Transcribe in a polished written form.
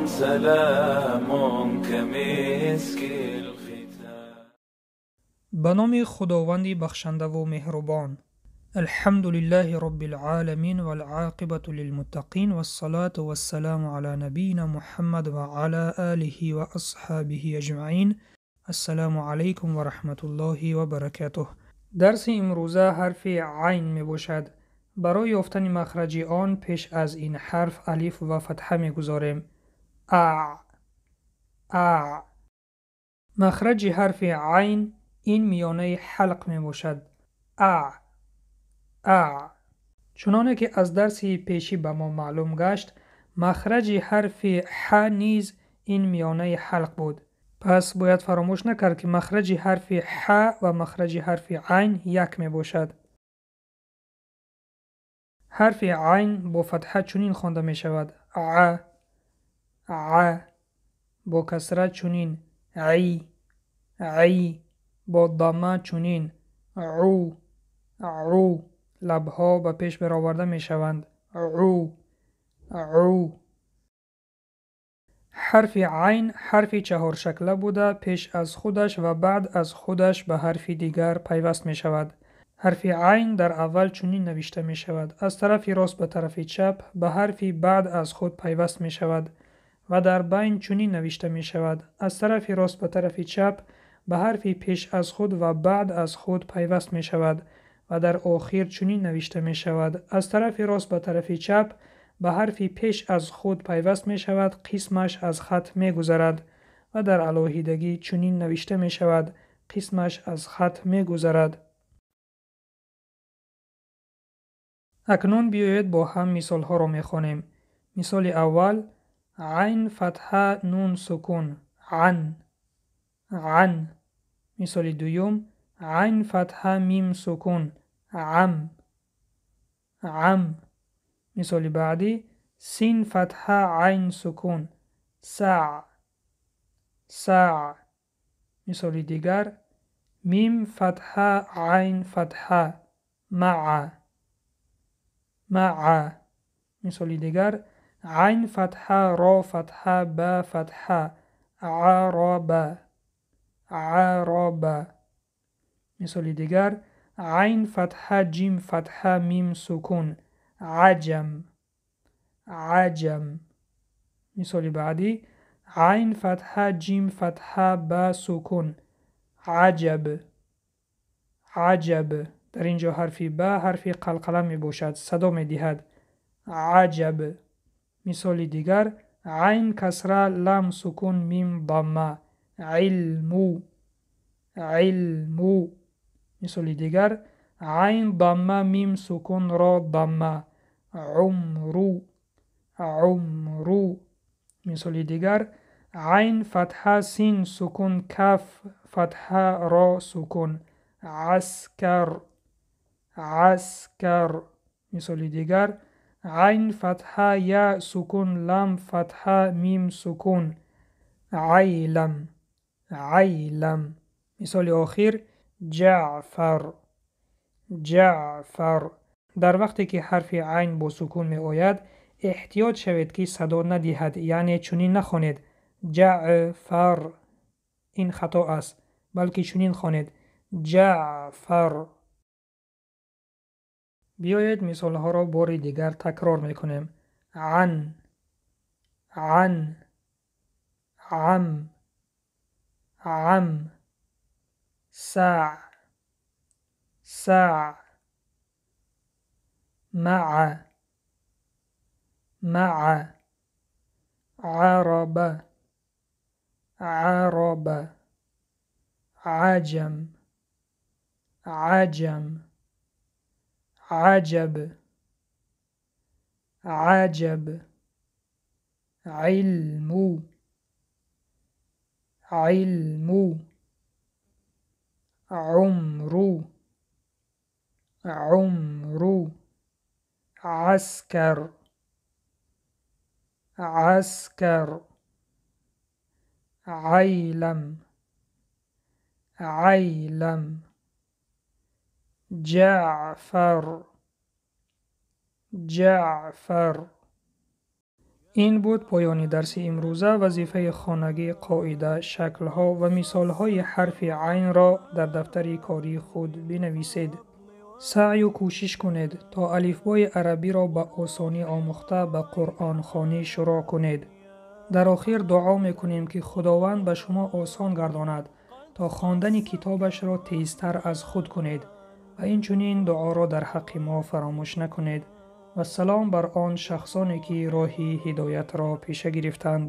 سلام كمسك الختام. Ба номи Худованди бахшандаву меҳрубон. Алҳамду лиллаҳи роббил оламин вал оқибату лилмуттақин вассалату вассаламу ала набийина Муҳаммад ва ала олиҳи ва асҳобиҳи аҷмаин. Ассалому алайкум ва раҳматуллоҳи ва баракатуҳ. Дарси имрӯза ҳарфи айн мебошад. Барои ёфтани махраҷи он пеш аз ин ҳарф алиф ва фатҳа мегузорем. А, а. Махраҷи ҳарфи айн ин миёнаи ҳалқ мебошад. А, а. Чуноне ки аз дарси пешӣ ба мо маълум гашт, махраҷи ҳарфи ҳ низ ин миёнаи ҳалқ буд. Пас бояд фаромӯш накард, ки махраҷи ҳарфи ҳ ва махраҷи ҳарфи айн як мебошад. Ҳарфи айн бо фатҳа чунин хонда мешавад: а, а. Бо касра чунин: ай, ай. Бо дамма чунин: у, у. Лабҳо ба пеш бароварда мешаванд. У, у. Ҳарфи айн ҳарфи чаҳоршакла буда, пеш аз худаш ва баъд аз худаш ба ҳарфи дигар пайваст мешавад. Ҳарфи айн дар аввал чунин навишта мешавад: аз тарафи рост ба тарафи чап ба ҳарфи баъд аз худ пайваст мешавад ва дар байн чунин навишта мешавад: аз тарафи рост ба тарафи чап ба ҳарфи пеш аз худ ва баъд аз худ пайваст мешавад ва дар охир чунин навишта мешавад: аз тарафи рост ба тарафи чап ба ҳарфи пеш аз худ пайваст мешавад, қисмаш аз хат мегузарад ва дар алоҳидагӣ чунин навишта мешавад: қисмаш аз хат мегузарад. Акнун биёед бо ҳам мисолҳоро мехонем. Мисоли аввал: айн фатҳа нун сукун, ан, ан. Мисоли дуюм: айн фатҳа мим сукун, ам, ам. Мисоли баъдӣ: син фатҳа айн сукун, са, са. Мисоли дигар: мим фатҳа айн фатҳа, маа, маа. Мисоли дигар: айн фатҳа ро фатҳа ба фатҳа, ароба, ароба. Мисоли дигар: айн фатҳа ҷим фатҳа мим сукун, аҷам, аҷам. Мисоли баъдӣ: айн фатҳа ҷим фатҳа ба сукун, аҷаб, аҷаб. Дар ин ҷо ҳарфи ба ҳарфи қалқала мебошад, садо медиҳад. Аҷаб. Мисоли дигар: айн касра лам сукун мим дамма, илму, илму. Мисоли дигар: айн дамма мим сукун ро дамма, умру, умру. Мисоли дигар: айн фатҳа син сукун каф фатҳа ро сукун, аскар, аскар. Мисоли дигар: айн фатҳа я сукун лам фатҳа мим сукун, айлам, айлам. Мисоли охир: ҷаъфар, ҷаъфар. Дар вақте ки ҳарфи айн бо сукун меояд, эҳтиёт шавед, ки садо надиҳад, яъне чунин нахонед: ҷаъфар. Ин хато аст, балки чунин хонед: ҷаъфар. Биёед мисолҳоро бори дигар такрор мекунем. Ан, ан, ам, ам, са, са, маа, маа, ароба, ароба, аҷам, аҷам, аҷаб, аҷаб, илму, илму, умру, умру, аскар, аскар, айлам, айлам, ҷаъфар, ҷаъфар. Ин буд поёни дарси имрӯза. Вазифаи хонагӣ, қоида, шаклҳо ва мисолҳои ҳарфи айнро дар дафтари кории худ бинависед. Саъю кӯшиш кунед, то алифбои арабиро ба осонӣ омӯхта ба қуръонхонӣ шурӯъ кунед. Дар охир дуо мекунем, ки Худованд ба шумо осон гардонад, то хондани китобашро тезтар аз худ кунед ва инчунин дуоро дар ҳаққи мо фаромӯш накунед. Вассалом бар он шахсоне, ки роҳи ҳидоятро пеша гирифтанд.